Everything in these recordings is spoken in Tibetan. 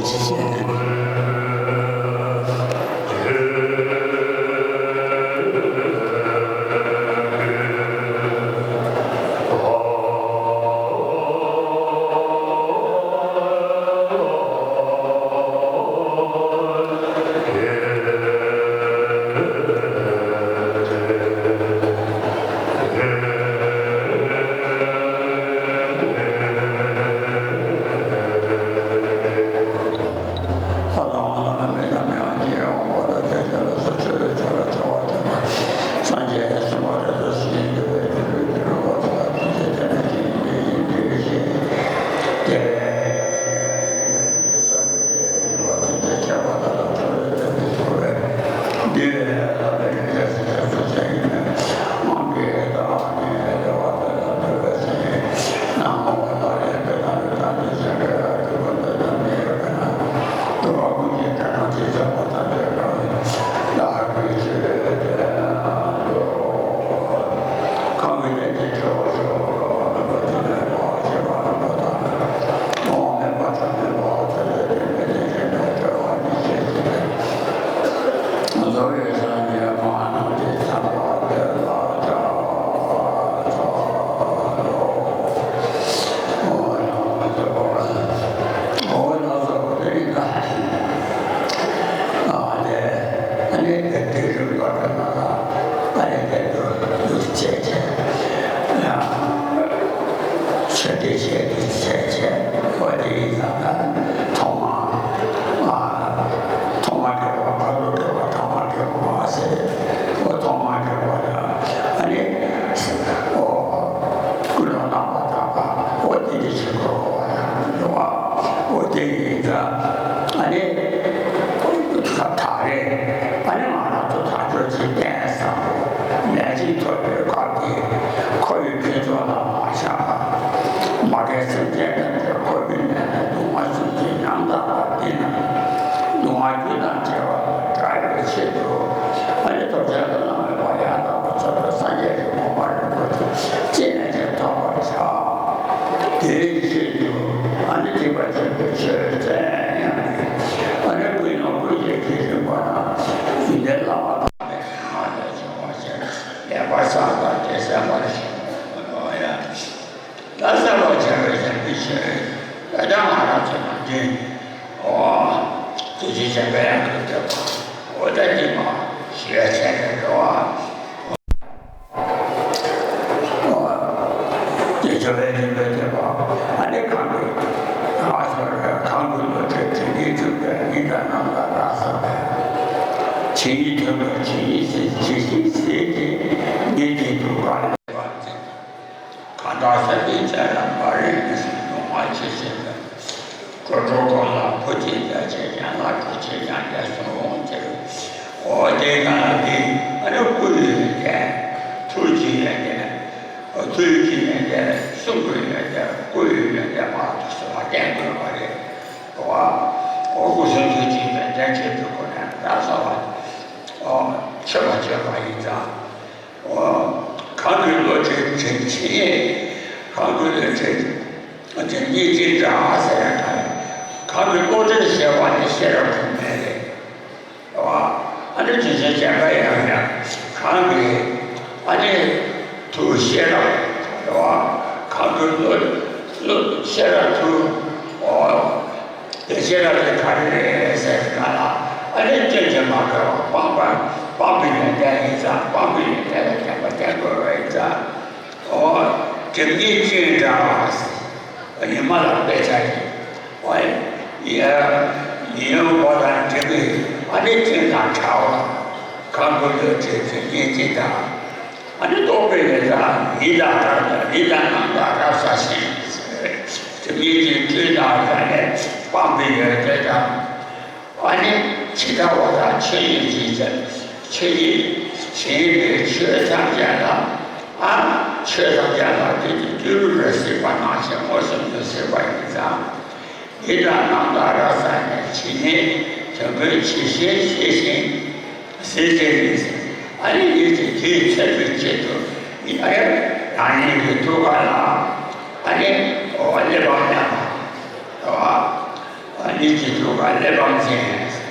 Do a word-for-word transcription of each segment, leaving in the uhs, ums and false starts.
ཆོས་དེ་བཤད་དེ་བྱས་བྱས། འོ་དེ་ཡིན་ཙང་ད་ཐོག་མ། ཨ། ཐོག་མ་དྲེགས་པ་ཕ་རོལ་དྲེགས་པ་ཐ་མ་དྲེགས་པ་མ་ཟད། འོ་ཐོག་མ་དྲེགས་པ་ལ་ཨ་ནི། འོ་ཀུན་སློང་རྣམ་པར་དག་པ། འོ་དེ་འདྲ་ཞིག་དགོས་པ་ཡང་ཡོང་བ། འོ་དེ་ཡིན་ཙང་ཨ་ནི། ད་རེས་ཨ་ནི་ང་རང་ཚོ་དལ་འབྱོར་གྱི་རྟེན་བཟང་པོ་ལན་གཅིག་ཐོབ་པའི་སྐབས་དེ། ཁོ་བོའི་ཕུན་ཚོགས་ལ་མ་ཆགས་པར། མ་རྒན་སེམས་ཅན་ཐམས་ཅད་ཁོ་བོའི་ནད་ལ་སྡུག་བསྔལ་གསུམ་གྱིས་ཉམ་ཐག་པ་འདི་རྣམས་སྡུག་བསྔལ་རྒྱུ་དང་བྲལ་བར་བསྒྲལ་བའི་ཆེད་དུ། ཨ་ནི་ཐུགས་རྗེ་བླ་ན་མེད་པ་ཡང་དག་པར་རྫོགས་པའི་སངས་རྒྱས་ཀྱི་གོ་འཕང་རིན་པོ་ཆེ་ཅི་ནས་ཀྱང་ཐོབ་པར་བྱ། དེའི་ཆེད་དུ་ཨ་ནི་ཐེག་པ་ཆེན་པོའི་ཆོས་བཙན་ཡང་གི། ཨ་ནི་ཀུན་སློང་ཀུན་གྱི་དགེ་འདུན་པ་རྣམས་ཡོན་ཏན་བླ་མ་དང་ལས་སུ་མ་ལས་བྱུང་བ་ཞིག་ལེགས་པར་བསམ་པར་དེ་གསན་པར་ཞུ། ཡང་ད་གསན་པར་བྱ་བའི་ཞབས་ཀྱི་ཆོས་ད་ལྟ་ང་རང་ཚོ་ནང་བཞིན། འོ། ཐུགས་རྗེ་ཆེན་པོའི་ཡང་གི་ཐེག་པ། འོ་ད་འདི་མ་ཞུ་ཡ་ཆེད་དུ་འགྲོ་བ། དེ་ཚོ་བས་རིམ་པས་བསྟན་པ། ཨ་ནི་གང་གི། ང་ཚོར་གང་གི་བློ་གྲོས་དྲན་གྱི་ཐུགས་ཀྱི་ཉི་ཟླ་རྣམ་ཐར་རག་ས་བས། ཇི་སྙེད་དོན་དུ་ཇི་སྙེད་ཟེར་ཇི་སྙེད་ཟེར་གྱི་ཉིད་ཀྱི་ཐུགས་ཀ་ལས་པ་ཚེ། གང་དག་ས་དེ་ཚེ་ལ་མ་རིག་མི་སྲིད་སྡུག་བསྔལ་ཆེ་ཆེ་བས། གྲོགས་གྲོགས་ཁོ་ལ་བུ་གཅིག་དང་བཅས་ཀྱང་ལ་གྲོགས་ཆེ་ཡང་རྒྱ་སོང་ཟེར། འོ་དེ་ག་ལ་དེ་ཨ་ནི་སྐུ་ཡོན་ཏན། ཐུགས་ཀྱི་ཡོན་ཏན། ཐུགས་ཀྱི་ཡོན་ཏན། གསུང་གི་ཡོན་ཏན། སྐུ་ཡི་ཡོན་ཏན་མ་གཏོགས་སུ་ལ་བསྟན་དགོས་པ་རེད། འོ་སྐུ་གསུང་ཐུགས་ཀྱི་ཡོན་ཏན་ཆེད་དུ་ཁོ་ནས་རག་ས་བ། འོ་མཆོད་པ་བརྗོད་པ་ཡིན་ཙང་། འོ། གང་གི་བློ་གྲོས་དྲན་ཇི་སྙེད། གང་གི་བློ་གྲོས་དྲན་ཇི་སྙེད་ཅེས་འདྲ་ཟེར་ཡང་གང་། གང་གི་བློ་གྲོས་ཞེས་པ་ནི་ཤེས་རབ་གོང་མ་རེད། འོ། ཨ་ནི་ཇི་སྙེད་ཅེས་པ་ཡང་ཡང་གང་གི། ཨ་ནི་ཐུགས་ཤེས་རབ། འོ། གང་གི་བློ། བློ་ཤེས་རབ་ཐུགས། འོ། དེ་ཤེས་རབ་དེ་ག་རེ་རེད་ཟེར་ན་ལ། ཨ་ནི་སྐྱོན་གྱིས་མ་གོས་པ་སྤངས་པ། སྤངས་པའི་ཡོན་ཏན་ཡིན་ཙང་སྤངས་པའི་ཡོན་ཏན་ལ་བརྟེན་པ་བསྟེན་དགོས་པ་ཡིན་ཙང་། འོ། སྒྲིབ་གཉིས་ཅན་འདྲ་བ། ཉི་མ་ལ་དཔེ་ཆ་ཡིན། འོ། ཡ། ཉི་འོད་དང་སྒྲིབ་པའི་ཨ་ནི་སྐྱོན་དང་བྲལ་བ། གང་གི་ལུས་དྲན་ཇི་སྙེད་ཅེས་དང་། ཨ་ནི་རྟོག་པའི་ཡོན་ཏན་ཡིད་དང་རབ་ཡིད་དང་རྣམ་དག་རབ་གསལ་ཞིང་། དེ་ཉིད་ཀྱི་སྤྲོས་དང་རབ་ནས་སྤངས་པའི་ཡོན་ཏན་དང་། ཨ་ནི་ཇི་ལྟ་བ་དང་ཆོས་ཉིད་ཀྱི་ཆོས་ཉིད་ཞེས་པའི་ཆོས་ཐམས་ཅད་ལ། ཨ། ཆོས་ཐམས་ཅད་ལ་དེ་ཉིད་ཏུ་རུ་རུ་གཟིགས་པ་ནང་བཞིན་མངོན་སུམ་དུ་གཟིགས་པ་ཡིན་ཙང་། ཡིད་དང་རྣམ་དག་རབ་གསལ་ནས་ཇི་སྙེད་དོན་ཀུན་ཇི་བཞིན་ཤེས་ཤིང་། ཟེར་བྱས་ནས། ཨ་ནི་ཡིད་ཀྱི་དེའི་ཚད་པའི་ཆེད་དུ་ཡིན་ན་ཡང་རང་ཉིད་ཀྱི་ཐུགས་ཀ་ལ་ཨ་ནི་འོ་བ་སླེབས་པ་ཉམས་པ། ཉིད་ཀྱི་ཐུགས་ཀར་གླེགས་བམ་མཛད།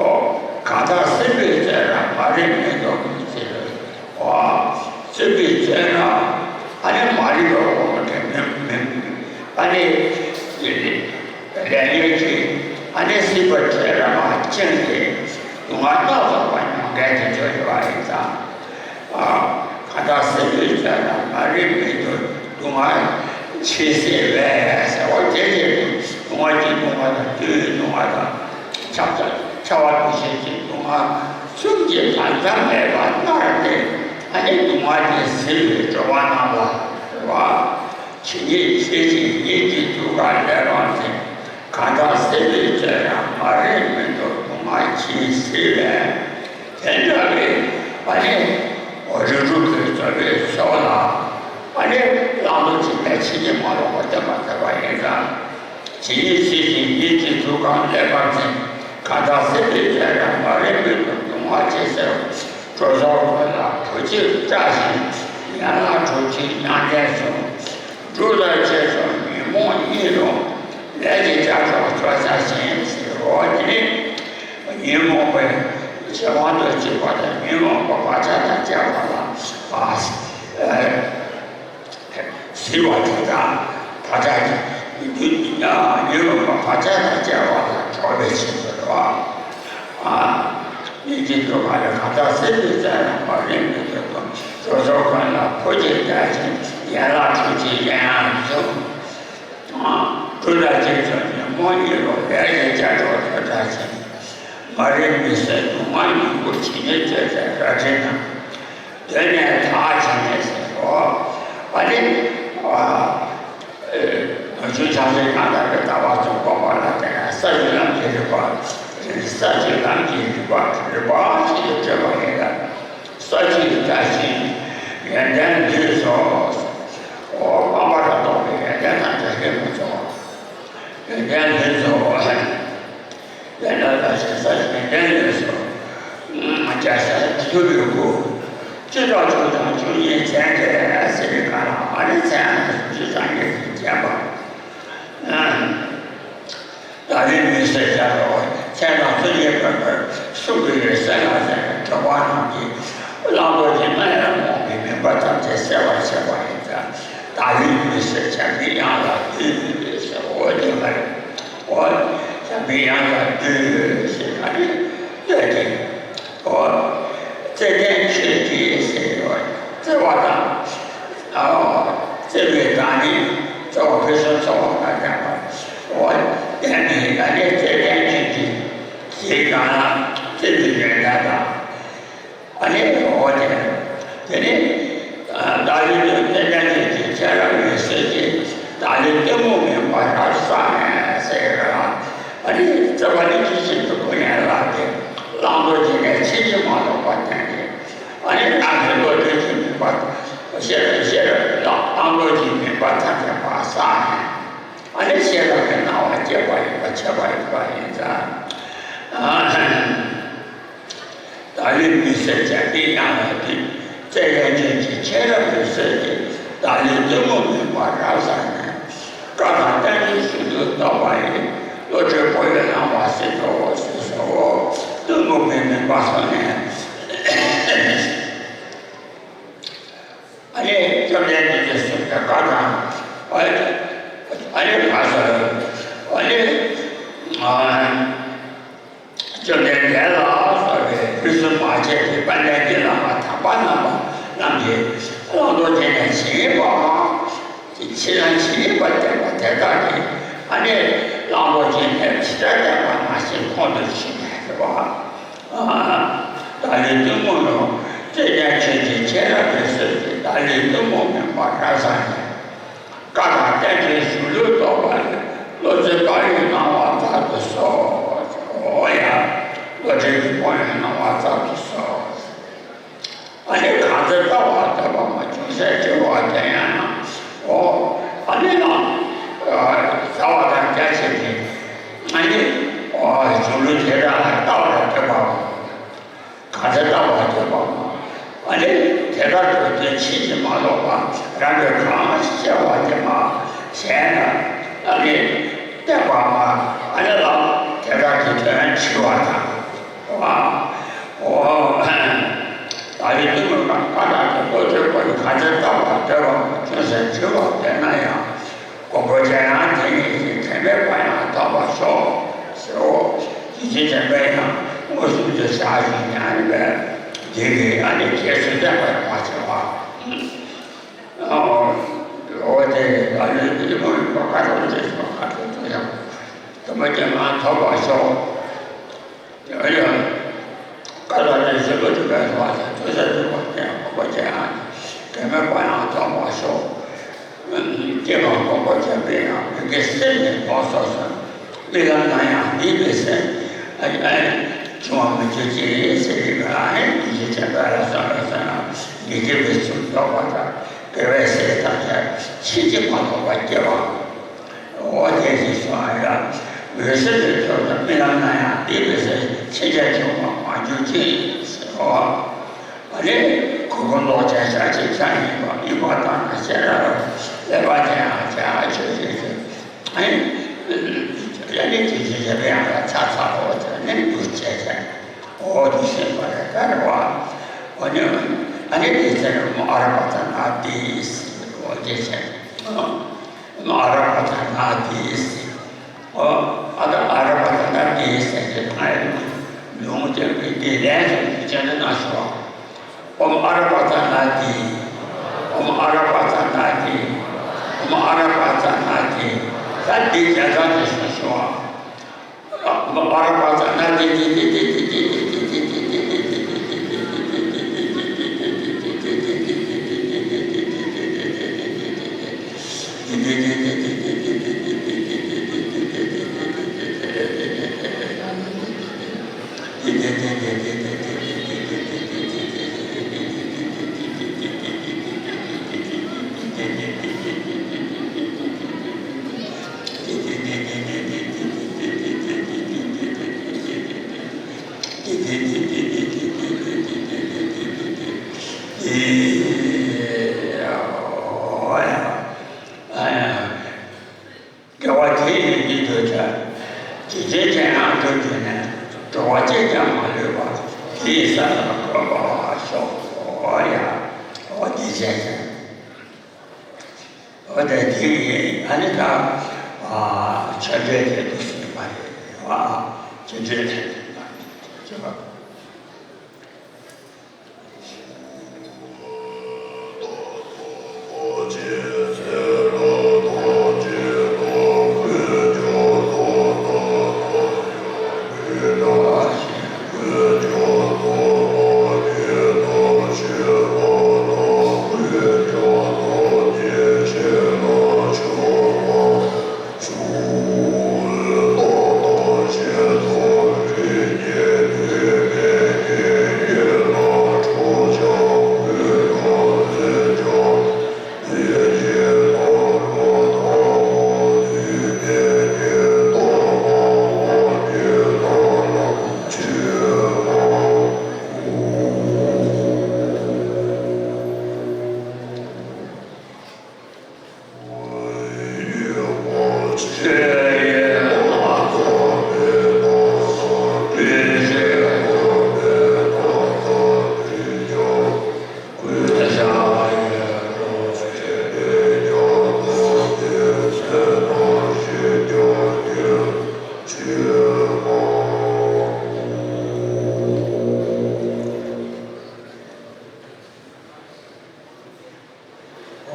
ཨོ། གང་དག་སྲིན་པོའི་རྩོད་ར་མ་རིག་མི་ལྡོག་མི་ཚེ་རོལ། ཨོ། སྲིན་པོའི་རྩོད་ར་ཨ་ནི་མ་རིག་པ་འོ་མ་དེ་མི་མི་ཨ་ནི་ལས་ཉོན་གྱི་ཨ་ནི་སྲིད་པ་རྩོད་ར་མ་བཅིངས་ཏེ་སྡུག་བསྔལ་སྣ་ཚོགས་པ་མྱོང་མཁན་དེ་ཚོ་ཡོད་པ་ཡིན་ཙང་། གང་དག་སྲིན་པོའི་རྩོད་ར་མ་རིག་མི་ལྡོག་སྡུག་བསྔལ་ཇི་སྲིད་པའི་ཟེར་བ་དེ་དེ་སྡུག་བསྔལ་གྱི་སྡུག་བསྔལ་དང་བདུད་ཀྱི་སྡུག་བསྔལ་དང་། ཁྱབ་བྱ་ཁྱབ་པ་འདུ་ཤེས་ཀྱི་སྡུག་བསྔལ་གསུམ་གྱིས་ལན་ཚྭ་མེད་པར་མནར་ཏེ་ཨ་ནི་སྡུག་བསྔལ་དེ་སྲིད་པའི་འགྲོ་བ་རྣམས་ལ་རེ་བ། ཇི་སྙེད་ཤེས་བཞིན་ཉིད་ཀྱི་ཐུགས་ཀར་གླེགས་བམ་མཛད། གང་དག་སྲིན་པོའི་རྩོད་ར་མ་རིག་མི་ལྡོག་སྡུག་བསྔལ་ཇི་སྲིད་པའི། དེ་འདྲ་བའི་ཨ་ནི་རིགས་དྲུག་གི་རྩོད་པའི་ཚོགས་ལ་ཨ་ནི་བླང་དོར་གྱི་གནས་ཕྱིན་ཅི་མ་ལོག་པ་སྟོན་པར་མཛད་པ་ཡིན་ཙང་། ཇི་སྙེད་ཤེས་བཞིན་ཉིད་ཀྱི་ཐུགས་ཀར་གླེགས་བམ་མཛད། གང་དག་སྲིན་པོའི་རྩོད་ར་མ་རིག་མི་ལྡོག་སྡུག་བསྔལ་ཇི་སྲིད་པའི། གྲོལ་ཚོགས་ཀུན་ལ་བུ་གཅིག་བཀྲ་ཞིང་ཡན་ལག་དྲུག་ཅུའི་མྱང་འདས་སོ། འབྲུ་དང་བཅས་སོ་ཉོན་མོངས་གཉིས་རུ་ལས་ཀྱི་ལྕགས་སྒྲོག་བརྗོད་བྱ་ཞིང་ཟེར་རོ། དེ་ནི་ཉོན་མོངས་པའི་བྱེ་བ་དང་བཅས་པ་དང་ཉོན་མོངས་པ་བག་ཆགས་དང་བཅས་པ་ལ་བ། ཟིན་པ་དེ་དག་བག་ཆགས་ཀྱི་རྒྱུ་ཉོན་མོངས་པ་བག་ཆགས་དང་བཅས་པ་ལ་གྲོལ་བའི་ཕྱིར་དུ་རེད་བ། ཨ། སྙིང་རྗེ་འདོད་པ་ལས་གང་དག་སྲིད་པའི་རྩོད་ར་མ་རིག་མི་ལྡོག་སྡུག་གྲོལ་ཚོགས་ཀུན་ལ་བུ་གཅིག་བཀྲ་ཞིང་ཡན་ལག་དྲུག་ཅུའི་གཞན་ཡང་གསུམ། འབྲུ་དང་བཅས་སོ་ཉོན་མོངས་གཉིས་རུ་ལས་ཀྱི་ལྕགས་སྒྲོག་བརྗོད་བྱ་ཞིང་། མ་རིག་མི་སྲིད་སྡུག་བསྔལ་མྱུ་གུ་ཇི་སྙེད་བརྗོད་བྱའི་རལ་གྲི་རྣམས། གདོད་ནས་དག་བྱས་ནས་ཟེར་རོ། ཨ་ནི། ཨ། ཨ་ནི། ང་ཚོའི་བྱང་སེམས་གང་དག་གི་ལྟ་བ་ཙམ་སྒོམ་པ་ལ་བརྟེན་ནས་ས་བཅུའི་ལམ་གྱི་རིམ་པ། ས་བཅུའི་ལམ་གྱི་རིམ་པ་རིམ་པ་ཞིག་ཏུ་བགྲོད་པ་ཡིན་ལ། ས་བཅུའི་བཀྲ་ཤིས་ཡོན་ཏན་ལུས་སོ། འོ་སྤངས་པ་ལ་རྟོགས་པའི་ཡོན་ཏན་དང་འབྲལ་གྱི་མི་འཚོ། ཡོན་ཏན་ལུས་སོ། ཡོན་ཏན་ལ་ཞེན་ས་ཞིག་ཡོན་ཏན་ཡོད་སོ། རྒྱ་ཆེན་ཐུབ་པའི་སྐུ། བཅུ་ཕྲག་དྲུག་དང་བཅུ་གཉིས་མཚན་བཅས་ཟེར་བའི་སྐབས་ལ་ཨ་ནི་མཚན་བཅུ་ཕྲག་གཉིས་ཀྱིས་བརྒྱན་པ། བདག་ལུས་མི་གསལ་བྱ་རོག་མཚན་དང་བཅུ་གཉིས་པར་གསུང་གི་ཡོད་གསལ་ལ་ཟེར་བའི་གྲོགས་པོ་རྣམས་ཀྱིས་བླང་དོར་གྱི་རྣམ་གཡེང་རྨོངས་པའི་མུན་པ་ཐམས་ཅད་སེལ་བར་བྱེད་པ་ཡིན་ཙང་། བདག་ལུས་མི་གསལ་བྱམས་པའི་དབྱངས་ལ་འདུད་ཟེར་འོ་དེ་མ་རེད། འོ། བྱམས་པའི་དབྱངས་ལ་འདུད་ཟེར་ཨ་ནི་བསྟོད་དེ། འོ། བརྩེ་ལྡན་ཁྱོད་ཀྱིས་ཟེར་བ་བརྩེ་བ་དང་། འོ། བརྩེ་བའི་བདག་ཉིད་བརྩེ་བ་ཕུན་སུམ་ཚོགས་པ་དང་ལྡན་པ། འོ། ལྡན་པའི་ཨ་ནི་བརྩེ་ལྡན་ཁྱོད་ཀྱིས་ཟེར་གང་ལ་བརྩེ་བའི་ཡོན་ཏན་དང་། ཨ་ནི་འོ་དེ། དེ་ནི། བདག་ལུས་དུ་བརྩེ་ལྡན་ཁྱོད་ཀྱིས་མཁྱེན་རབ་འོད་གསལ་གྱིས་བདག་ལུས་གཏི་མུག་མུན་པ་རབ་བསལ་ནས་ཟེར་ཡོད་ལ། ཨ་ནི་བརྩེ་བ་ནི་ཇི་བཞིན་དུ་ཀུན་ནས་བརླགས་ཏེ་བླང་དོར་གྱི་གནས་ཕྱིན་ཅི་མ་ལོག་པར་བསྟན་ཏེ། ཨ་ནི་རང་གི་བློ་གྲོས་ཀྱི་མུན་པ། ཤེས་རབ་ཤེས་རབ་ཀྱི་བླང་བླང་དོར་གྱི་མུན་པ་ཐམས་ཅད་པ་བསལ་ནས། ཨ་ནི་ཤེས་རབ་ཀྱི་སྣང་བ་སྐྱེས་པ་ཡིན་པ་ཁྱབ་པ་ཡིན་པ་ཡིན་ཙང་། བདག་ལུས་མི་གསལ་བྱམས་པའི་དབྱངས་ལ་འདུད། བརྩེ་ལྡན་ཁྱོད་ཀྱིས་མཁྱེན་རབ་འོད་གསལ་གྱིས། བདག་ལུས་གཏི་མུག་མུན་པ་རབ་བསལ་ནས། བཀའ་དང་བསྟན་བཅོས་གཞུང་ལུགས་རྟོགས་པ་ཡི། བློ་གྲོས་སྤོ་བོའི་སྣང་བ་སྲིད་དུ་འོང་ཟེར་སོ། གཏི་མུག་གི་མུན་པ་སོལ་ནས། ཨ་ནི་བཅོམ་ལྡན་འདས་ཀྱིས་གསུངས་པའི་བཀའ་དང་། ཨ་ནི་ཨ་ནི་བཀའ་སྩལ། ཨ་ནི་ཨ། བཅོམ་ལྡན་འདས་ལ་སོགས་པའི་ཕུན་སུམ་མ་ཆད་པའི་དཔལ་ལྡན་གྱི་བླ་མ་དམ་པ་རྣམ་པ་རྣམས་ཀྱིས་བླང་དོར་གྱི་གནས་ཕྱིན་པ། ཕྱིན་ན་ཕྱིན་པ་བསྟན་པ་དེ་དག་གིས་ཨ་ནི་བླང་དོར་གྱི་གནས་ཇི་ལྟར་བསྟན་པ་ནང་བཞིན་ཁོང་དུ་ཆུད་ནས་རེད་པ། བདག་ལུས་གཏི་མུག་ནོ། བརྩེ་ལྡན་ཁྱོད་ཀྱིས་མཁྱེན་རབ་འོད་གསལ་གྱིས། བདག་ལུས་གཏི་མུག་མུན་པ་རབ་བསལ་ནས། བཀའ་དང་བསྟན་བཅོས་གཞུང་ལུགས་རྟོགས་པ་ཡི། བློ་རྩེ་དཀར་པོའི་སྣང་བ་རྩལ་དུ་གསོལ། འོ་ཡ། བློ་གྲོས་ཀྱི་དཔལ་ཡོན་སྣང་བ་རྩལ་དུ་གསོལ། ཨ་ནི་གང་ཚེ་ལྟ་བ་སྟོན་པ་མ་ཅུང་ཟད་སྤྱི་བོ་དེ་ཡང་ན། འོ། ཨ་ནི་ལ། བྱ་བ་དང་རྒྱ་ཆེ་སྟེ། ཨ་ནི། འོ། གཞུང་ལུགས་དེ་དག་ལ་ལྟ་བར་འདོད་པ། གང་ཚེ་ལྟ་བ་འདོད་པ་མ། ཨ་ནི་དེ་ལྟར་འགྲོ་དོན་ཕྱིན་ཅི་མ་ལོག་པ་རང་གིས་གང་ཤེས་པ་དེ་མ་གཞན་ལ་ཨ་ནི་བསྟན་པ་མ་ ཨ་ནི་ལ་དེ་དག་གི་དོན་དྲི་བ་དང་། ཨོ། ད་རེས་གཏུམ་མོའི་བཀའ་བཀའ་དག་གི་བློ་གྲོས་པོ་ཡིས་ག་ཚོད་བཏབ་པ་འདོད་པ་ཅུང་ཟད་དྲི་བ་བསྟན་ན་ཡང་། མགོན་པོ་ཁྱེད་རང་དེ་ཉིད་ཀྱི་དྲན་པའི་དཔལ་ཡང་ཐོབ་པར་ཤོག་ཟེར། འོ། དེ་བཞིན་དྲན་པའི་ཡང་མངོན་སུམ་དུ་བཞག་ཅིང་ཉན་པས། དེ་གིས་ཨ་ནི་རྗེས་སུ་བསྟན་པ་ཡོང་བར་བྱ་བ། ཨོ། དེ་ཨ་ནི་གཏུམ་མོའི་བཀའ་བཀའ་དྲིན་ཆེ་ཞུ་བ་ཁ་ཐུག་ཏུ་ཡང་། གཏུམ་མོ་ཁྱེད་རང་ཐོབ་པར་ཤོག་ཡང་ཡང་། བཀའ་ལ་ནི་ཞིབ་ཏུ་དྲི་བའི་བཟོ་བ་དང་། ཐུགས་སྲས་སྒྲུབ་པ་ཀྱང་དགོངས་པ་ཅན། དྲན་པའི་དཔལ་ཡང་ཐོབ་པར་ཤོག །སྐྱེ་བ་མགོན་པོ་ཁྱེད་པའི་ཡང་། མི་དགེ་སེམས་ནི་ལོག་སོགས་སོ། རྨི་ལམ་ན་ཡང་མི་དགེ་སེམས། ཨ་ཨ་བྱུང་བར་མི་འགྱུར་ཅིག །ཟེར་གྱི་མེད་ལ། ཨ་ནི་དེ་བཞིན་དྲན་པ་ལ་སོགས་པའི་བསོད་ནམས་ཀྱི་དགེ་བའི་ཚོགས་ཐོབ་པ་དང་། དགེ་བའི་སེམས་ཐམས་ཅད་ཕྱིན་ཅི་མ་ལོག་པར་སྐྱེ་བ། འོ་དེ་བཞིན་སོང་ཡང་། འོད་གསལ་དུ་གྱུར་ཏེ་རྨི་ལམ་ན་ཡང་། དེ་འོད་གསལ་ཕྱིན་ཆད་འབྱུང་བར་མ་གྱུར་ཅིག །ཟེར་རོ། ཨ་ནི་གོས་གོས་མདོག་ཅན་ཞལ་གཅིག་ཕྱག་གཉིས་པ། ཡུ་བ་དང་ནི་ཤེས་རབ་ཀླད་པ་ཅན། ཨ་ཅག་ཆོས་ཅན་ཞིག །ཨ་ནི་ཨ་ནི་དེ་བཞིན་གཤེགས་པའི་ཡང་ལ་ཕྱག་འཚལ་ལོ་ཟེར་ནས་འདུ་བྱས་བྱས། འོ་དེ་བཞིན་པ་རེད་ད་རེད་བ། འོ་ནི་ཨ་ནི་དེ་ཚེ་རུ་མོ་ཨ་ར་པ་ཙ་ན་དྷཱིཿ་ཟེར། འོ་དེ་བཞིན། ཨ་ར་པ་ཙ་ན་དྷཱིཿ་ཟེར། ཨོ། ཨ་ད་ཨ་ར་པ་ཙ་ན་དྷཱིཿ་ཟེར་གྱི་ང་ཡི་ལུང་བསྟན་པའི་དེ་ལན་སོགས་ཀྱི་ཅན་དུ་ན་ཤོག །ཨོཾ་ཨ་ར་པ་ཙ་ན་དྷཱིཿ །ཨོཾ་ཨ་ར་པ་ཙ་ན་དྷཱིཿ །ཨོཾ་ཨ་ར་པ་ཙ་ན་དྷཱིཿ །ད་འདི་རྒྱ་གར་གྱི་སོ་སོ། དགེ་བ་དེ་ཡིས་ཉིད་དུ་བྱ། འཇིག་རྟེན་ཅན་ཡང་དུ་གྱུར་ནས། འགྲོ་བ་གཅིག་ཀྱང་མ་ལུས་པ། དེ་ཡི་ས་ལ་འགོད་པར་ཤོག །འོ་ཡ། འོ་དེ་བྱས་ཀྱང་། འོ་དེ་དེ་ཡིས་ཨ་ནི་ད། ཨ་ཆོས་འབྲེལ་དེ་དུ་ཟིན་པ་རེད་བ། ཆོས་འབྲེལ་དེ་དུ་ཟིན་པ་རེད།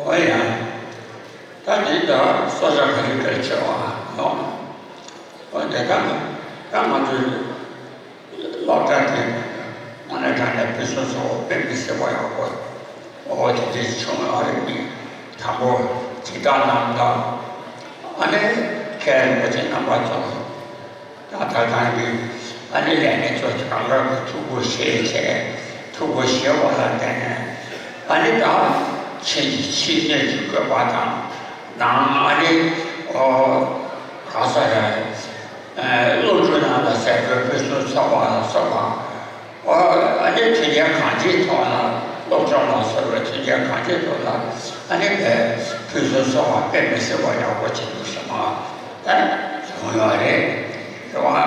འོ་ཡ། ད་འདི་ལྟར་སྲོག་ཆགས་ག་ལེ་ག་ལེ་ཆེ་བ་ཡོང་། འོ་དེ་ད་ད་ང་ཚོའི་སློབ་གྲྭ་དེ་དངོས་གནས་དྲང་གནས་ཕུན་སུམ་ཚོགས་པ་དཔེ་མི་སྲིད་པ་ཡག་པོ། འོ་དེ་འདྲ་བྱུང་ཡོད་རེད། མི་དང་པོ་ཇི་ལྟར་རྣམ་དག །ཨ་ནི་མཁན་རིན་པོ་ཆེ་རྣམ་པ་ཚོ། ད་ད་ཐང་གི་ཨ་ནི་ལས་ངན་ཚོ་རང་རང་གི་ཐུགས་ཁུར་བཞེས་བྱས། ཐུགས་ཁུར་བཞེས་པ་ལ་བརྟེན་ནས་ཨ་ནི་ད་ཕྱིན་ཅི་ཕྱིན་ཅི་དགོས་པ་དང་། ནང་ཨ་ནི་ཨོ་ག་ས་རེད། ཨ་སློབ་ཕྲུག་རྣམས་ལ་ཟས་གོས་ཕུན་སུམ་ཚོགས་པ་ལ་སོགས་པ། ཨོ་ཨ་ནི་མཐུན་རྐྱེན་གང་ཅིའི་ཐོག་ལ། སློབ་སྦྱོང་ལ་སོགས་པའི་མཐུན་རྐྱེན་གང་ཅིའི་ཐོག་ལ་ཨ་ནི་ཕུན་སུམ་ཚོགས་པ་དཔེ་མི་སྲིད་པ་ཡག་པོ་བྱེད་འདུག་ཟེར་མ་ད་ཡོང་ཡོད་རེད། བ།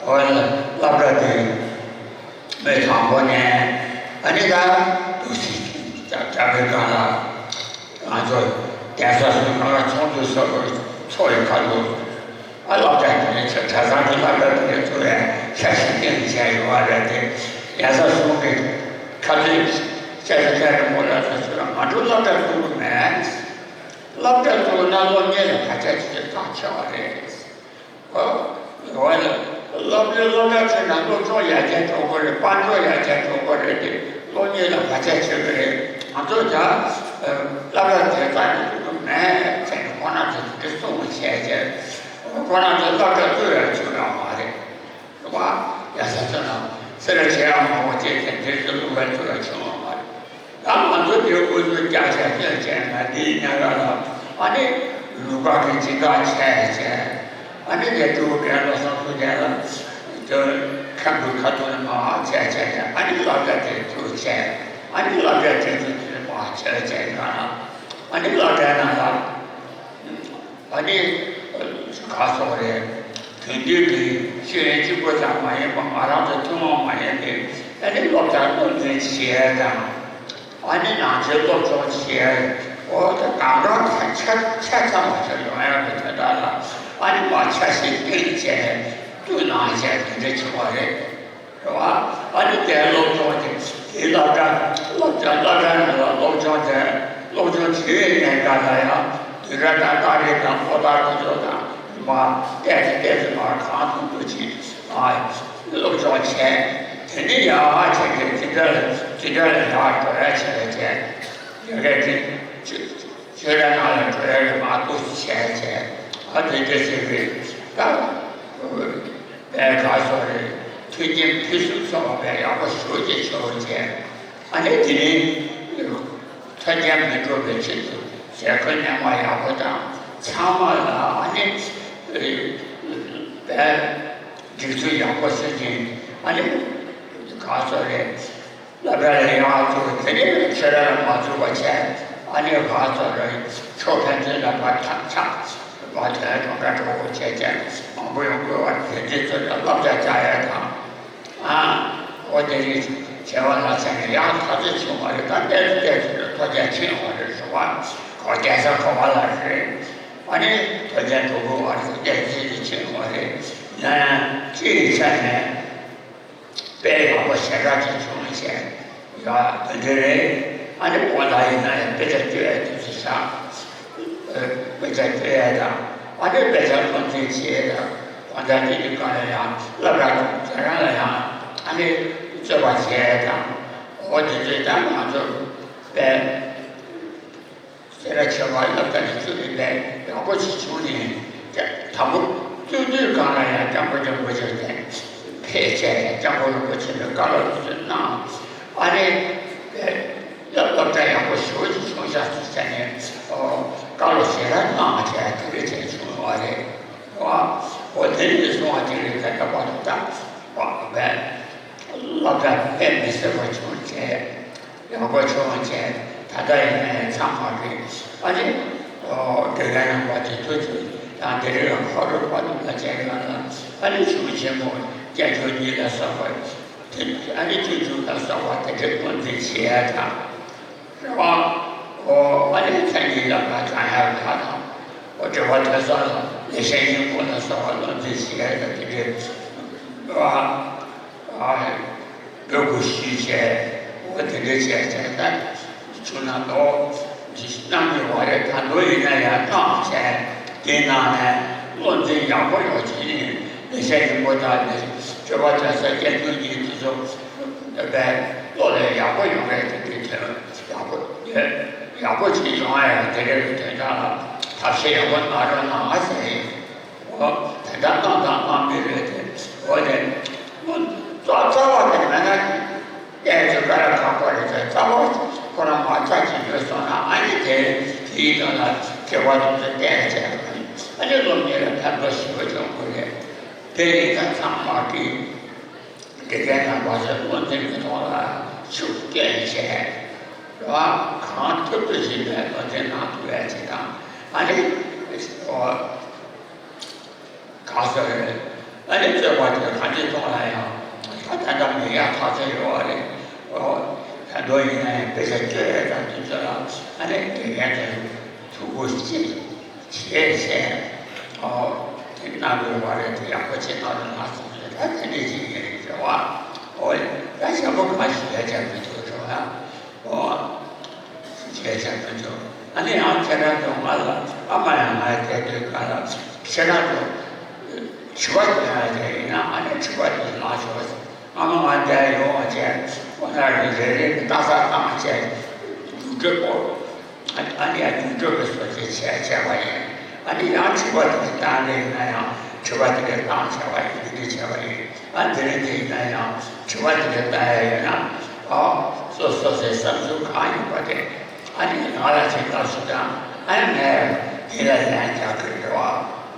འོ་ལ་སློབ་གྲྭ་དེ་མི་དང་པོ་ནས་ཨ་ནི་ད་འདུག་སེ་རྒྱ་རྒྱ་བོད་སྒང་ལ་ང་ཚོ་གདན་ས་གསུམ་ནང་ལ་ཚོགས་འདུ་ཚོགས་ཚོགས་ཡོད་ཁ་ལོ། ཨ་སློབ་གྲྭ་དེ་ནས་གྲྭ་ཚང་གི་སློབ་གྲྭ་དེ་ཚོ་ཡང་ཤ་ཞིག་སྟེང་བྱས་ཡོད་པ་རེད་དེ། གདན་ས་གསུམ་གྱི་ཁ་ཚོན་བཅད་ཚ་བཅད་རིང་པོ་ལ་ཚོ་ཚོ་ལ་ང་ཚོ་སློབ་གྲྭ་བཙུགས་མེད། སློབ་གྲྭ་བཙུགས་ན་སློབ་གཉེར་ལ་བར་ཆད་ཅིག་བཏང་ཆེ་བ་རེད། ཨོ། ཡོད་ལ། སློབ་གྲྭའི་སློབ་གྲྭ་ཁྲོད་ན་སློབ་སྦྱོང་ཡར་རྒྱས་འགྲོ་གི་རེད། དཔལ་འབྱོར་ཡར་རྒྱས་འགྲོ་གི་རེད་དེ། སློབ་གཉེར་ལ་བར་ཆད་ཆེ་གི་རེད། ང་ཚོ་ད་སློབ་གྲྭ་དེ་དག་ནས་ཐུག་གི་མེད་ཟེར་ནས་ཁོ་རང་ཚོས་དེ་གསུང་བ་བྱས་རྗེས། ཁོ་རང་ཚོས་སློབ་གྲྭ་བཙུགས་ཡ་བྱུང་ཡོད་མ་རེད། རེད་བ། ཡ་ས་ཚོ་ན་སེ་ར་བྱེས་ཡག་མང་པོ་བྱས་ཏེ་དེ་ཚོ་སློབ་གྲྭ་བཙུགས་ཡ་བྱུང་ཡོད་མ་རེད། ད་ང་ཚོ་དེ་དབུ་བཟོ་རྒྱག་བྱས་རྒྱག་བྱས་ན་འདིའི་ཉག་ག་ལ་ཨ་ནི་ལུག་ག་གི་སྦྱིན་བདག་བྱས་བྱས། ཨ་ནི་ལས་འགུལ་རྒན་བློ་བཟང་ཐུབ་བསྟན་ལ་དོན་ཁམས་ཀྱི་ཁ་ཐུག་ནས་མ་བྱས་བྱས་བྱས། ཨ་ནི་སློབ་གྲྭ་དེ་བཙུགས་བྱས། ཨ་ནི་སློབ་གྲྭ་དེ་ཚོ་དེ་མ་བྱས་བྱས་ན་ཨ་ནི་སློབ་གྲྭའི་ནང་ལ། ཨ་ནི་ག་སོགས་རེད། དེང་དུས་ཀྱི་ཤེས་ཡོན་གཅིག་པུ་ཙམ་མ་ཡིན་པ། ང་རང་ཚོ་ཐུན་མོང་མ་ཡིན་པའི་ཨ་ནི་སློབ་གྲྭ་སློབ་ཚན་བྱེད་ཡས་དང་། ཨ་ནི་ནང་ཆོས་སློབ་སྦྱོང་བྱེད་ཡས། འོ་དེ་གང་གང་ཆ་ཆ་ཆ་ཚང་བ་ཞིག་ཡོང་ཡག་གི་དོན་དག་ལ་ཨ་ནི་མ་ཆ་ཤས་སྟེང་བྱས་བསྟུན་གནང་བྱས་དེ་འདྲ་བྱུང་བ་རེད། རེད་བ། ཨ་ནི་དེ་སློབ་སྦྱོང་དེ་དེའི་སློབ་གྲྭ་སློབ་གྲྭ་སློབ་གྲྭ་ནང་ལ་སློབ་སྦྱོང་དེ་སློབ་སྦྱོང་བྱེད་པའི་གནས་སྐབས་ལ་ཡང་བསྡུས་གྲྭ་དང་རྟགས་རིས་དང་པོ་ཏ་དེ་ཚོ་དང་མ་བལྟས་ཏེ་བལྟས་ཏེ་མར་གང་ཐུབ་ཐུབ་ཅིག་ཨ་སློབ་སྦྱོང་བྱས། དེ་ནས་ཡང་བྱས་ཏེ་འཛིན་གྲྭ་ལ་འཛིན་གྲྭ་ལ་ཡང་འགྲོ་ཡ་བྱས་བྱས་ཡ་ག་དེ་ཆོས་ར་ནང་ལ་འགྲོ་ཡ་གི་མ་གཏོགས་བྱས་བྱས། ཨ་དེ་འདྲ་བྱས་པའི་ད། པའི་ག་སོགས་རེད། མཐུན་རྐྱེན་ཕུན་སུམ་ཚོགས་པའི་ཡག་པོ་ཞེ་པོ་ཅིག་བྱུང་བྱས། ཨ་ནི་དེ་རིང་མཐུན་རྐྱེན་མི་འགྲུབ་པའི་ཆེད་དུ་ཟས་གོས་གནས་མལ་ཡག་པོ་དང་ཚང་མ་ལ་ཨ་ནི་པའི་སྒྲིག་ཚུལ་ཡག་པོ་བཟོས་ཏེ། ཨ་ནི་ག་སོགས་རེད། སློབ་གྲྭ་ལ་ཡང་བཙུགས། དེ་ནས་ཆོས་ར་ལ་མ་བཙུགས་པ་བྱས། ཨ་ནི་ང་ཚོ་རང་ཆོས་ཕན་ཚུན་ལ་ཕར་ཐག་ཆག་པ་དེ་གྲོགས་པོ་གྲོགས་པོ་བྱས་བྱས་མང་པོ་ཡོང་དགོས་པ་དེ་འདྲའི་ཚོ་ལ་བསླབ་བྱ་བྱ་ཡ་དང་། ཨ། འོ་དེ་རིང་བྱས་པ་ལ་བྱས་ནས་ཡང་ཐག་ཆོད་བྱུང་བ་རེད། ད་བལྟས་ཚེ་བལྟས་ཚེ་ཐོལ་རྒྱག་ཕྱིན་ཡོང་བ་རེད་ཟེར་བ། གོ་རྒྱལ་ས་གོ་བ་ལ་རེད། ཨ་ནི་ཐོལ་རྒྱག་འགྲོ་དགོས་བ་རེད། བལྟས་ཚེ་ཕྱིན་ཡོང་བ་རེད། ཡང་སྤྱི་ཡི་ཆ་ནས། དཔེ་ཡག་པོ་ཞེ་དྲག་ཅིག་བྱུང་བྱས། ཡ་དེ་འདྲ་རེད། ཨ་ནི་དགོང་དག་ཡིན་ན་ཡང་དཔེ་ཆ་སྤྱོད་ཡས་དུས་ཚོད་བཞག་དཔེ་ཆ་སྤྱོད་ཡས་དང་། ཨ་ནི་དཔེ་ཆ་སློབ་ཚན་བྱེད་ཡས་དང་། དགོང་དག་དེ་དུས་སྒང་ལ་ཡང་སློབ་གྲྭ་རྫོགས་རང་ལ་ཡང་ཨ་ནི་རྩོད་པ་བྱེད་ཡས་དང་། འོ་དེ་ཚོས་ཀྱང་ང་ཚོ་དཔེ། སེ་ར་བྱེས་པ་སློབ་གྲྭ་ནས་བཙུགས་ནས་ལས་ཡག་པོ་ཞིག་བྱུང་ནས། དང་པོ་བཙུགས་དུས་སྒང་ལ་ཡང་སྐྱབས་མགོན་རིན་པོ་ཆེ་དེ་ཕེབས་བྱས། སྐྱབས་མགོན་རིན་པོ་ཆེ་ལ་བཀའ་སློབ་དེ་ཚོ་གནང་། ཨ་ནི་སློབ་སློབ་གྲྭ་ཡག་པོ་ཞེ་པོ་ཅིག་བྱུང་ཤག་ཟེར་ནས་བཀའ་སློབ་ཞེ་དྲག་གནང་བྱས་དེ་འདྲ་བྱས་བྱུང་བ་རེད། ཨོ་དེ་ནས་བཟུང་བ་དེ་རིང་ད་ལྟ་བར་དུ་ད་བ་བས་སློབ་གྲྭ་དཔེ་མི་སྲིད་པ་བྱུང་བྱས། ཡག་པོ་བྱུང་བྱས། ད་ལྟ་ཡིན་ནའི་ཚང་མ་གི་ཨ་ནི་དགེ་རྒན་རྣམ་པ་དེ་ཚོ་ཚོས་ཡང་དེ་རིང་ཧོར་པ་ནུབ་ལ་བྱས་ཡོད་ན། ཨ་ནི་གཞུང་ཆེན་མོ་སྐྱབས་མགོན་གཉིས་ལ་སོགས་པ་དེ། ཨ་ནི་ཆོས་འབྱུང་ལ་སོགས་པ་དེ་འདྲའི་སློབ་ཚན་བྱེད་ཡ་དང་། རེད་བ། ཨོ་ཨ་ནི་མཚན་ཉིད་ལ་ང་བགྲང་ཡ་ཁག་དང་། ཨོ་དྲི་བ་དྲི་ས་ལ་ལེགས་བཤད་སྙིང་པོ་ལ་སོགས་པ་སློབ་ཚན་བྱེད་ཡ་དང་དེ་འདྲའི་རེད་བ། ཨ། འབོད་སྐུལ་ཞུས་བྱས། འོ་དེ་འདྲ་བྱས་བྱས་ད་བྱུང་ན་འདུག་འདི་གནང་གི་ཡོད་རེད། ད་དུང་ཡིན་ན་ཡང་གནང་བྱས། དེའི་ནང་ནས་བློ་འཛིན་ཡག་པོ་ཡོང་གི་ཡིན། ལེགས་བཤད་སྙིང་པོ་དང་ནི་སྤྱོད་པ་དྲན་གསོ་སྐྱེ་འགྲོ་གཉིས་དེ་ཚོ་བས་བློ་ལ་ཡག་པོ་ཡོང་རེད། དེ་དེ་དོན་ཡག་པོ་ཡོད། ཡག་པོ་ཅིག་ཡོང་ཡ་ཡང་དེ་འདྲ་གི་དོན་དག་ལ་ཐབས་ཤེས་ཡག་པོ་གནང་རོགས་གནང་ཟེར་ཡིན། འོ། ད་ལྟ་གནང་དང་གནང་མི་རེད་དེ། འོ་དེ། རྩ་རྩ་བ་དེ་མེད་ན་ཨེ་ཅོ་ཀ་ར་ཁག་པོ་རེད་དེ། རྩ་བ་ཁོ་རང་མ་རྩ་ཅིག་ཡོད་སོང་ན་ཨ་ནི་དེ་དེའི་སྟེང་ལ་དགེ་བ་དེ་ཚོ་བསྟན་བྱས། ཨ་ནི་སློབ་གཉེར་ལ་ཕན་ཐོགས་ཞེ་པོ་བྱུང་གི་རེད། དེ་ཡིན་ཙང་ཚང་མ་གིས་དགེ་རྒན་རྣམ་པ་ཚོས་བློ་འཛིན་གྱི་ཐོག་ལ་ཤུགས་བསྐྱོན་བྱས། རེད་བ། གང་ཐུབ་ཐུབ་ཞིག་ནས་བློ་འཛིན་གནང་ཐུབ་ཡ་ཅིག་དང་། ཨ་ནི། ག་ཟེར། ཨ་ནི་རྩོད་པ་དེ་གང་ཅིའི་ཐོག་ལ་ཡང་ད་ད་ལྟ་མི་ཡག་ཐག་ཆོད་ཡོད་པ་རེད། ཨོ། ད་དུང་ཡིན་ན་ཡང་དཔེ་ཆ་བཅོས་ཡས་དང་དུས་ཚོད་ལ་ཨ་ནི་དགེ་རྒན་དེ་ཐུགས་ཁུར་ཅིག་བཞེས་བྱས། ཨོ། དེ་གནང་དགོས་པ་རེད། དེ་ཡག་པོ་བྱེད་གནང་རོགས་གནང་ཟེར་ནས་ད་དེ་འདྲས་ཅིག་ཡིན་རེད་ཟེར་བ། ཨོ། ད་ཞེ་པོ་གང་ཞིག་ཡ་ཆ་མི་ཐུབ་ཆོག་ཡ། ཨོ། ཞེས་བྱ་བ་འདུག་ཨ་ནི་ཡང་ཁྱེད་རང་ཚོ་ང་ལ་ཨ་མ་ཡང་ང་དེ་དུས་ག་ལ་ཁྱེད་རང་ཚོ་དྲི་བ་དེ་ཡང་དེ་ཡིན་ན་ཨ་ནི་དྲི་བ་དེ་ལངས་ཤོག་ཨ་མ་ང་འདིར་ཡོང་བ་བྱས་ཁོ་ན་རེ་རེ་རེ་ལྟ་ས་བཏང་བྱས་རྒྱུགས་སྤྲོད་པོ། ཨ་ནི་ཡང་རྒྱུགས་སྤྲོད་པའི་བཟོ་བཅོས་བྱས་བྱས་པ་ཡིན། ཨ་ནི་ཡང་དྲི་བ་དེ་གི་བཏང་ནས་ཡིན་ན་ཡང་དྲི་བ་དེ་གི་བཏང་བྱས་པ་ཡིན། འདི་འདྲ་བྱས་པ་ཡིན། ཨ་དེ་རིང་དེ་ཡིན་ན་ཡང་དྲི་བ་དེ་འདྲ་བཏང་ཡ་ཡོད་ན། ཨོ། སོ་སོ་སོའི་བསམ་ཚུལ་གང་ཡིན་པ་དེ་ཨ་ནི་ང་ལ་ཅིག་ལྟ་ཞུ་དང་། ཨ་ནི་ངས་དེ་ལ་ལན་རྒྱག་གི་རེད་བ།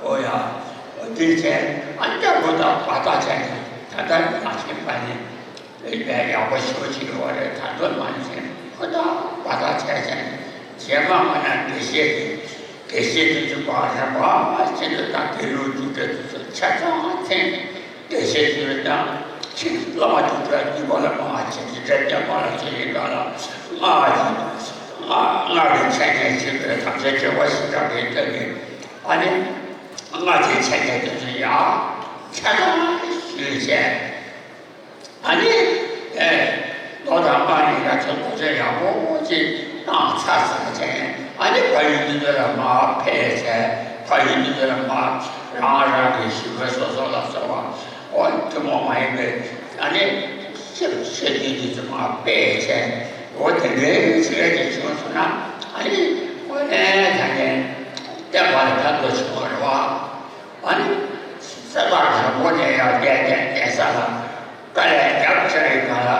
ཨོ་ཡ། ཨོ་དེ་བྱས་ཨ་ནི་ལྟ་བུ་དང་བར་ཐག་བྱས་ནས་ད་ལྟ་ནང་བཞིན་པ་ནི་ཡག་པོ་ཞེ་པོ་ཅིག་ཡོད་རེད། ད་དུང་མ་ནི་ཁོ་དང་བར་ཐག་བྱས་བྱས་ནས་རྗེས་མ་ང་ན་དགེ་བཤེས་དེ། དགེ་བཤེས་དེ་ཚོ་བག་རེ་བག་ཆེན་པོ་དང་དགེ་ལུགས་རྒྱུགས་སྤྲོད་དེ་ཚོ་ཆ་ཚང་མཚན་དགེ་བཤེས་དེ་ཚོ་དང་ཆེད་བླ་མ་རྒྱུགས་སྤྲོད་རྒྱུགས་པ་ལ་མང་བ་ཆེན་པོ་འདྲ་རྒྱ་མ་ལ་ཆེ་ཡིན་ག་ལ་སྔགས་ཀྱི་སྔགས་སྔགས་ཀྱི་འཆད་ཉན་བྱེད་པའི་ཐམས་ཅད་བྱེད་པ་ཞིག་གྲགས་པའི་སྟབས་ཀྱིས་ཨ་ནི་སྔགས་ཀྱི་འཆད་ཉན་དེ་ཚོ་ཡང་ཆ་ཚང་ཞུས་བྱས། ཨ་ནི། ཨེ། ལོ་དང་པ་ཡིན་ན་ཚོ་ལོ་ཚོད་ཡག་པོ་ཅིག་བཏང་ཚར་ཚར་བྱས། ཨ་ནི་ཕ་ཡུལ་འདི་ཚོ་ལ་མར་ཕེབས་བྱས། ཕ་ཡུལ་འདི་ཚོ་ལ་མར་རང་རང་གི་ཞི་བའི་སོ་སོ་ལ་སོགས་པ། ཨོ་ཐུན་མོང་མ་ཡིན་པའི་ཨ་ནི་ཤེས་ཤེས་ཀྱི་འདི་ཚོ་མར་ཕེབས་བྱས། ཨོ་དེ་འདྲའི་ཚིག་རེ་ཅིག་བྱུང་སོང་ན་ཨ་ནི་དངོས་གནས་ད་ནི་བསྟན་པ་ལ་ཕན་ཐོགས་བྱུང་བ་རེད་བ། ཨ་ནི་གསེར་ཐག་རིང་པོ་ནས་ཡར་བསྡད་བསྡད་བསྡད་ས་ལ་དཀའ་ལས་རྒྱབ་ཆ་ཡི་ག་ལ་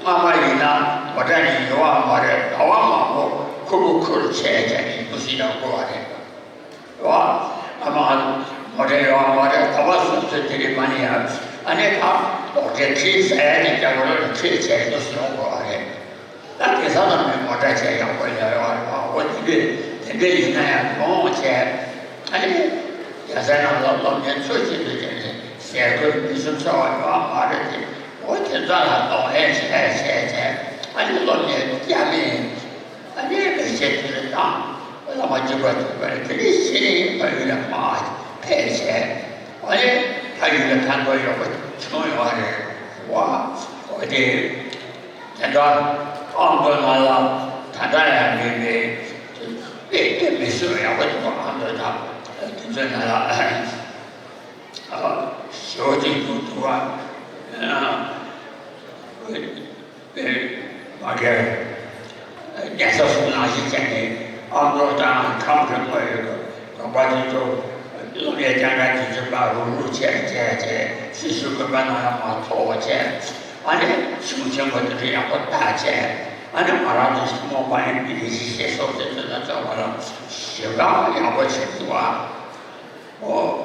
སྔ་མ་ཡིན་ན་མོ་ཊ་ནི་ཡོད་བ་མ་རེད། ཟླ་བ་མང་པོ་ཁུར་པོ་ཁུར་བྱས་བྱས་ནས་མུ་ཟི་ཡང་དགོས་བ་རེད། རེད་བ། སྔ་མ་མོ་ཊ་ཡོད་བ་མ་རེད། ཟླ་བ་གསུམ་ཙམ་དེ་རིང་མ་ནི་ཡང་ཨ་ནི་ད་ལོག་འདྲེ་ཁྲིད་ཟ་ཡ་ནི་རྒྱ་གར་ལ་ཁྲིད་བྱས་མུ་ཟི་ཡོང་དགོས་བ་རེད། ད་དེ་ས་ལ་མི་མོ་ཊ་བྱས་ཡག་པོ་ཡོད་རེད་བ། འོ་དེ་འདྲས་དེ་འདྲས་ཡིན་ན་ཡང་ཡོང་བྱས། ཨ་ནི་རྒྱལ་སའི་ནང་ལ་སློབ་གཉེར་ཚུལ་བཞིན་དུ་བྱས་ནས་ཟས་གོས་མི་གསུམ་འཚོ་བ་ཡོད་མ་རེད་དེ། འོ་དེ་ཚོ་ལ་གདོང་ལེན་བྱས་བྱས་བྱས་ཨ་ནི་སློབ་གཉེར་རྒྱ་མི་ཨ་ནི་དགེ་བཤེས་དེ་ཚོ་དང་བླ་མ་རྒྱུད་པ་ཐུབ་པ་རེད། དེ་ནས་གཞི་ནས་ཕ་ཡུལ་ལ་མར་ཕེབས་བྱས་ཨ་ནི་ཕ་ཡུལ་ལ་ཕན་ཐོགས་ཡོད་པ་བྱུང་ཡོད་རེད་བ། འོ་དེ། དེ་འདྲ་ཨ་མདོ་ནང་ལ་ད་ལྟ་ཡང་མེད་པའི་དཔེ་དཔེ་མི་སྲིད་པ་ཡག་པོ་འདུག་ཨ་མདོ་དང་དེ་ཚོའི་ནང་ལ་ཞོ་གཅིག་འདུག་འདུག་པ། དཔེ་མ་གིར་གཉན་ས་གསུམ་ནང་བཞིན་བྱས་ནས་ཨ་མདོ་དང་ཁམས་ཀྱི་དངོས་ཡོད་དགོན་པ་དེ་ཚོ་སློབ་གཉེར་སྤྱན་སྔ་དེ་ཚོ་ལ་རུག་རུག་བྱས་བྱས་བྱས་སྲི་ཞུ་དགོན་པ་ནང་ལ་མར་ཐོག་བྱས། ཨ་ནི་གཞུང་ཆེན་པོ་དེ་ཚོ་ཡག་པོ་བལྟས་བྱས། ཨ་ནི་ང་རང་ཚོ་ཐུན་མོང་མ་ཡིན་པའི་ཡེ་ཤེས་ཞེས་སོགས་དེ་ཚོ་ལ་སྦྱོང་བ་ལ་ཞེ་དྲག་ཡག་པོ་བྱེད་ཐུབ་པ། ཨོ།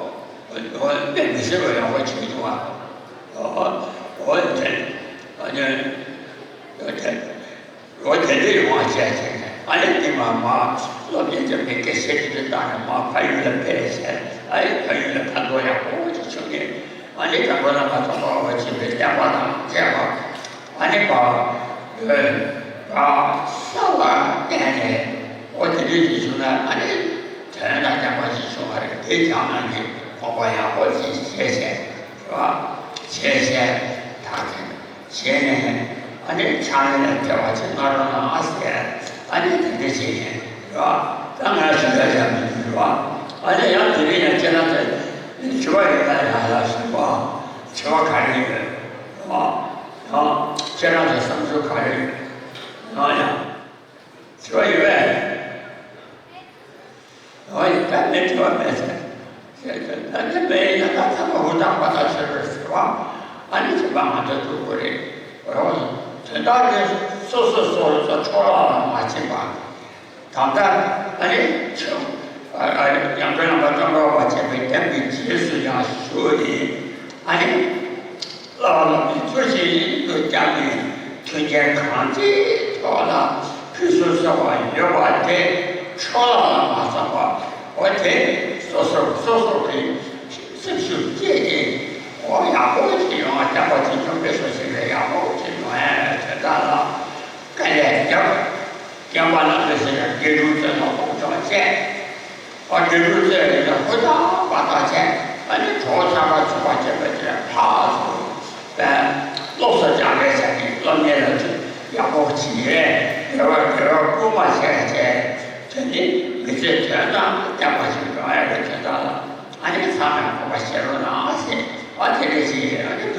ཨོ་དཔེ་མི་སྲིད་པ་ཡག་པོ་བྱེད་ཐུབ་པ། ཨོ། ཨོ་དེ། ཨ་ནི། ཨོ་དེ། ལོ་དེ་འདྲའི་ཡོང་བ་བྱས་བྱས་ནས་ཨ་ནི་འདི་མ་མ་སློབ་གཉེར་བྱེད་པའི་དགེ་བཤེས་དེ་ཚོའི་རྟགས་ནས་མ་ཕ་ཡུལ་ལ་ཕེབས་བྱས་ཨ་ནི་ཕ་ཡུལ་ལ་ཕན་ཐོགས་ཡག་པོ་ཅིག་བྱུང་ནས་ཨ་ནི་དང་པོ་བླ་མ་ཙོང་ཁ་པ་ཆེན་པོའི་བསྟན་པ་དང་བཅས་པ་ཨ་ནི་བ་བ་གསར་བ་བསྟན་ནས་ཨོ་དེ་འདྲའི་ཅིག་བྱུང་ན་ཨ་ནི་དོན་དང་ལྡན་པ་ཞིག་བྱུང་བ་རེད། དེ་ཀྱང་ནང་གི་དགོངས་པ་ཡག་པོ་ཅིག་བཞེས་བྱས་རེད་བ། བྱས་བྱས་ད་གིན། བྱས་ནས་ཨ་ནི་ཕྱག་ལེན་ལ་དེ་བ་ཅིག་གནང་རོགས་གནང་ཟེར་ཨ་ནི་དེ་འདྲ་བྱས་ཡིན་ར། ད་ང་ཞུ་ཡ་ཡང་མི་འདུག་ར། ཨ་ནི་ཡང་དེ་རིང་ཡང་ཁྱེད་རང་ཚོས་དྲི་བ་ཡོད་ན་ཡང་ཡང་ཞུ་བ། དྲི་བ་ག་རེ་ཡོད་ར། ཡང་ཁྱེད་རང་ཚོའི་བསམ་ཚུལ་ག་རེ་ཡོད་ཡང་ཡང་དྲི་བ་ཡོད་པས། ཨོ་ཡ། ད་མེད་དྲི་བ་མེད་ཟེར། ཟེར་ཏེ་ད་ནི་མེད་ཡིན་ན་ད་ཚང་མ་འུ་ཐག་པ་ཐག་ཆོད་རེད་ཟེར་བ། ཨ་ནི་བྱེད་པ་ང་ཚོ་ཐུག་དགོས་རེད། འོ། དོན་དག་ནི་སོ་སོ་སོ་སོ་འཕྲོ་བརླག་ལ་མ་ཕྱིན་པ། ད་ལྟ་ཨ་ནི་ཆུ་ཨ་ཨ་ཡང་སྒོས་རྣམ་པ་ཙོང་ཁ་པ་ཆེན་པོའི་བསྟན་པའི་རྗེས་སུ་ཡང་ཞུགས་ནས་ཨ་ནི། བསླབ་པ་སློབ་གཉེར་ཚུལ་བཞིན་དུ་བསྐྱངས་ནས་མཐུན་རྐྱེན་གང་ཅིའི་ཐོག་ལ་ཕུན་སུམ་ཚོགས་པ་ཡོད་པ་དེ་འཕྲོ་བརླག་ལ་མ་སོང་བར་འོ་དེ་སོ་སོ་སོ་སོ་གི་སེམས་ཤུགས་བསྐྱེད་དེ་ ཨོ་ཡག་པོ་ཅིག་ཡོང་བ་བསྟན་པ་ཅིག་སྐྱོང་པའི་སོ་ཞིག་ལས་ཡག་པོ་ཅིག་ཡོང་ཨེ་དེ་དག་ལ་དཀའ་ལས་རྒྱབ། སྐྱེམས་པ་ལ་འདི་ཟེར་ཡང་དགེ་ཕྲུག་ཚོས་ནོར་ཕོག་ཆོག་བྱས། ཨ་དགེ་ཕྲུག་ཚོས་ཡང་ཧུར་ཐག་འབད་ཐག་བྱས། ཨ་ནི་གྲོགས་ཚང་མ་ཚུགས་པ་བྱས་པ་བྱས་ཕར་ཚུར་བས་སློབ་གསོ་སྦྱང་བའི་ཆ་ནས་སློབ་གཉེར་ལ་ཚུད་ཡག་པོ་བྱས་རེད། དགེ་བ་དགེ་བ་བསྐུལ་མ་བྱས་བྱས། དེ་ནི་མི་ཚེ་དོན་དང་ལྡན་པ་ཞིག་ཡོང་ཡ་རེད། དེ་དག་ལ་ཨ་ནི་ཚང་མས་དགོངས་པ་བཞེས་རོགས་གནང་ཟེར། ཨ་དེ་འདྲ་ཞིག་ཨ་ནི་